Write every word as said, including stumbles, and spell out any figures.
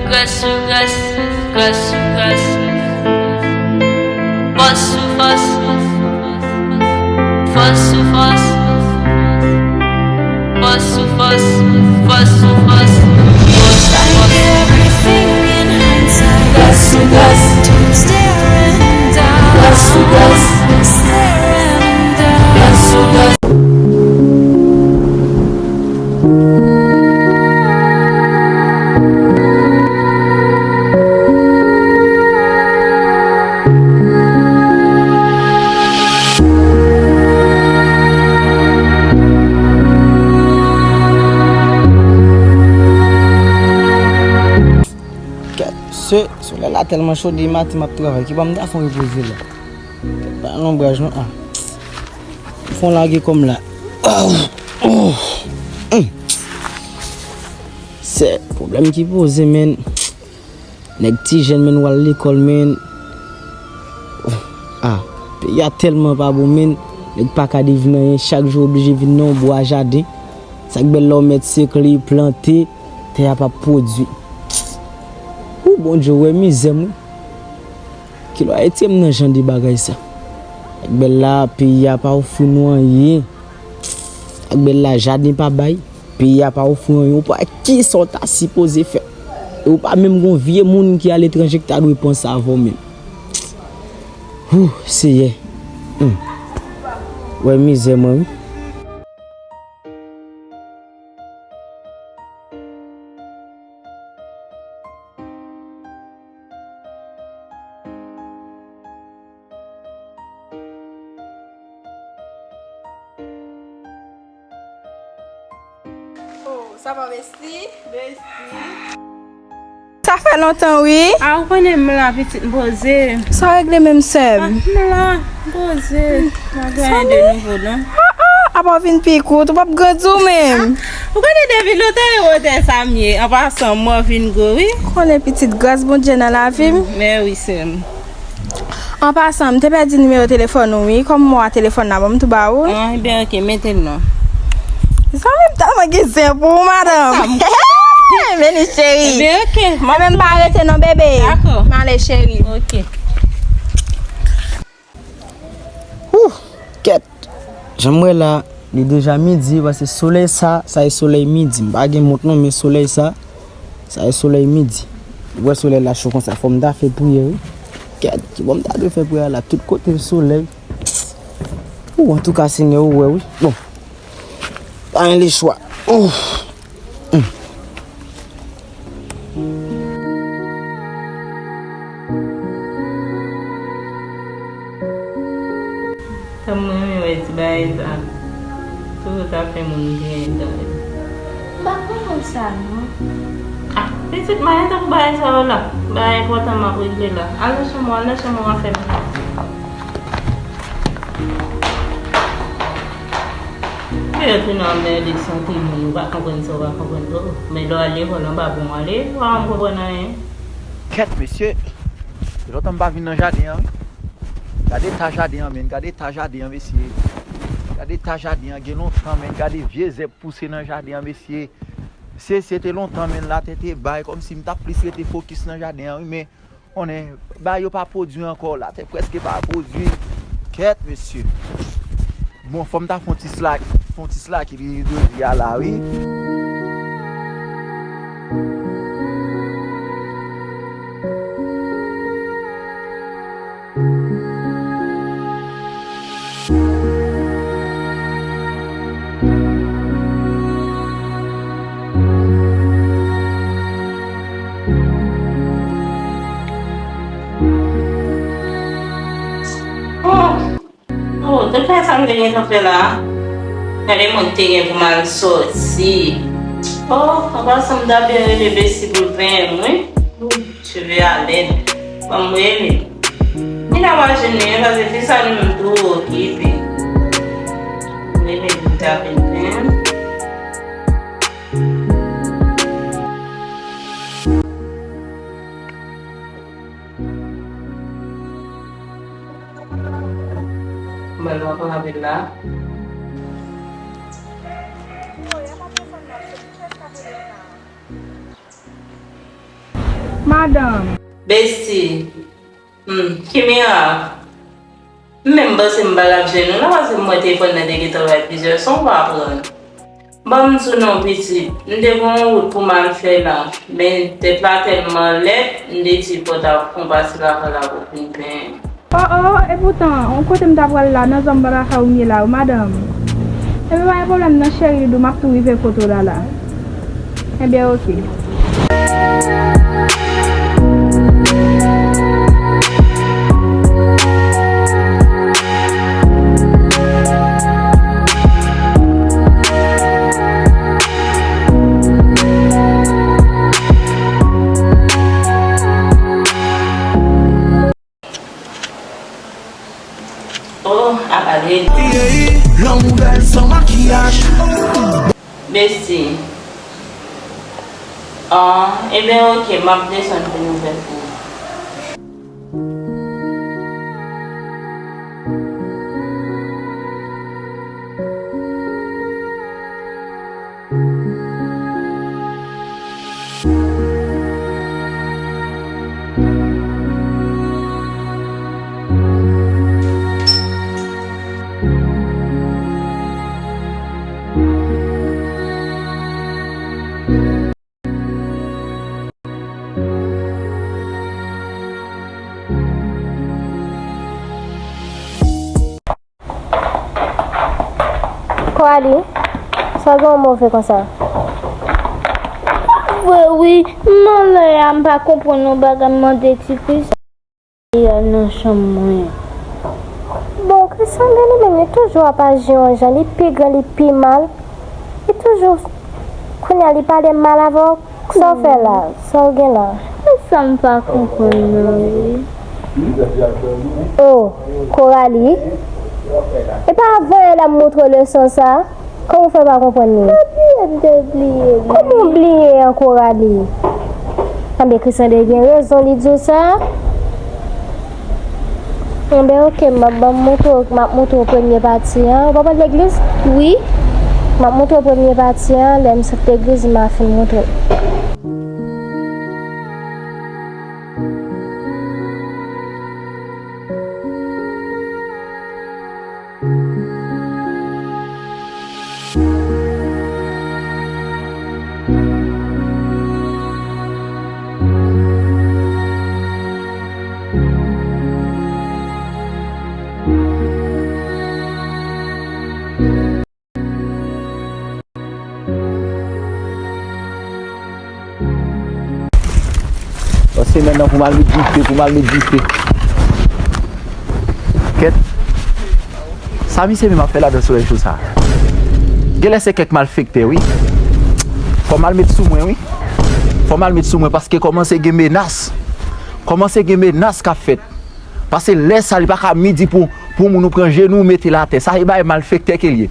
Grès sou grès, grès sou grès. Fòs sou fòs, fòs sou fòs. Fòs sou fòs, fòs sou fòs. Fòs sou fòs. Grès sou grès. Grès sou grès. Grès sou grès. Kèt, se, solèy la tèlman cho, depi maten m ap travay, ki bò m ta fè yon repoze la. Kèt, pa lonbraj non, ah. Fon lage kòm la. Se pwoblèm ki poze, men. Nèg ti jèn, men, w al lekòl, men. Ah, peyi a tèlman pa bon, men. Nèg pa ka devine anyen, chak jou oblije vin nan yon bwa jaden. Sa k bèl la, w mèt sekle, plante, tè a p ap pwodui. Ou, Bondye, w wè mizè m, wi. Kilè w ete m nan jan de bagay sa. Ak bèl la, peyi a pa ofri nou anyen. Ak bèl la, jaden pa bay. Peyi a pa ofri w anyen. Ou pa, kisa w ta sipoze fè? E ou pa menm gon vye moun ki aletranje ki ta dwe panse avè w menm. Hou, Seyè. Hmm. Wè mizè mwen, wi. Oh, sa va, besti? Besti. Sa fè lontan, wi. A, ou konnen m la, pitit, m poze. Sa w regle menm, sè m? Ah, m la, m poze. M pa gen anyen de nouvo, non. Ah, ah, apa w vin pi kout, ou p ap grandi w menm. Ah, ou konnen depi lontan e wotè sa m ye. An pasan, m mò vin gwo, wi. Konnen pitit gras Bondye nan lavi m. Men wi, sè m. An pasan, m te pèdi nimewo telefòn ou, wi. Kòm m wè telefòn nan, ban m tou ba ou. Ah, ebyen, oke, mete l non. Zanmi m tèlman gen zen pou ou, madanm. Sa m konnen. Veni, cheri. Ebyen, oke. Mwen menm pa rete non, bebe. Dakò. M ale, cheri. Oke. Wouh, kèt. Jan m wè la, li deja midi, paske solèy sa, sa e solèy midi. M pa gen mont non, men solèy sa, sa e solèy midi. Ou wè solèy la cho konsa, fò m ta fè priyè, wi. Kèt, ki bò m ta dwe fè priyè la, tout kote solèy. Ou, antouka, Senyè, ou wè, wi. Bon, pa gen lechwa. Ou. Hmm. Tanm mwen renmen wè ti bagay sa. Toujou ta fè moun griyen dan yo. M pa konprann sa non. Ah, pitit, mwen tankou bagay sa yo la. Bagay enpòtan m ap regle la. Al nan chanm ou, al nan chanm ou, anfen. Yo tounen anmède san timoun, ou pa konprann sa, ou pa konprann tou. Men lè w al lekòl anba pon w ale, ou pa janm konprann anyen. Kèt, mesye. Se lontan m pa vin nan jaden an, wi. Gade eta jaden an, men. Gade eta jaden an, mesye. Gade eta jaden an, gen lontan, men. Gade vye zèb pouse nan jaden an, mesye. Se, se te lontan, men, latè te bay, kòmsi m t ap plis rete fokis nan jaden an, wi, men Konnen, bagay yo pa pwodui ankò, latè prèske pa pwodui. Kèt, mesye. Bon, fò m ta fè yon ti slak, fè yon ti slak li jodi a la, wi. Oh, oh, doktè, sa m te gentan fè la? Gade moun te gen pou m al sòti. Oh, anpasan m ta byen rele Besi pou l penyen m, wi. Cheve a lèd. Ban m rele. Li ta pa jwenn li, paske fi sa li menm tou okipe. Rele li ta vin penyen. Mwen pa pran apèl la. Madanm. Besti. Hmm, ki mirak? M menm panse m pa t ap jwenn ou la, paske m wè telefòn nan te gentan bay plizyè son, m pa pran. Ban m di w non, pitit, m te gen yon wout pou m al fè la, men tèt la tèlman lèd, m te di fò w ta fon pase lakay la pou w vin penyen. O, o, epoutan, yon kote m ta pral la, nan zòn bò lakay ou m ye la wi, madanm. Ebyen, pa gen pwoblèm non, cheri, dou, m ap tou rive kote w la, la. Ebyen, oke. Oh, apa gen. Lanmou bèl san makiyaj. Besti. Ah, ebyen, oke, m ap desann pou nouvèl pou ou. Coralie, sa w gen w move konsa? Vre wi, m anlè a, m pa konprann yon bagay, m mande ti Kris. Li al nan chanm mwen. Bon, Chrisandre li menm, li toujou ap aji yon jan, li pi gran, li pi mal. Li toujou, kounye a, li pale mal avè w. Sa w fè la? Sa w gen la? E sa m pa konprann nan, wi. Oh, Coralie. E pa avan yè la m montre w leson sa? Kòman w fè pa konprann li? Mwen bliye, m te bliye li. Kòman w bliye an, Coralie? Anben, Chrisandre gen rezon, li di w sa. Anben, oke, m ap, m ap montre w, m ap montre w premye pati an. Ou pa pral legliz? Wi. M ap montre w premye pati an, lè m sot legliz, m a fin montre w. Yon semèn nan pou m al met dife, pou m al met dife. Kèt. Sa misye menm ap fè ladan solèy cho sa? Genlè se kèk malfektè, wi. Fò m al met sou mwen, wi. Fò m al met sou mwen paske kòmanse gen menas. Kòmanse gen menas k ap fèt. Paske lè sa, li pa ka midi pou, pou moun ou pran jenou ou mete l atè. Sa se bagay malfektè ke l ye.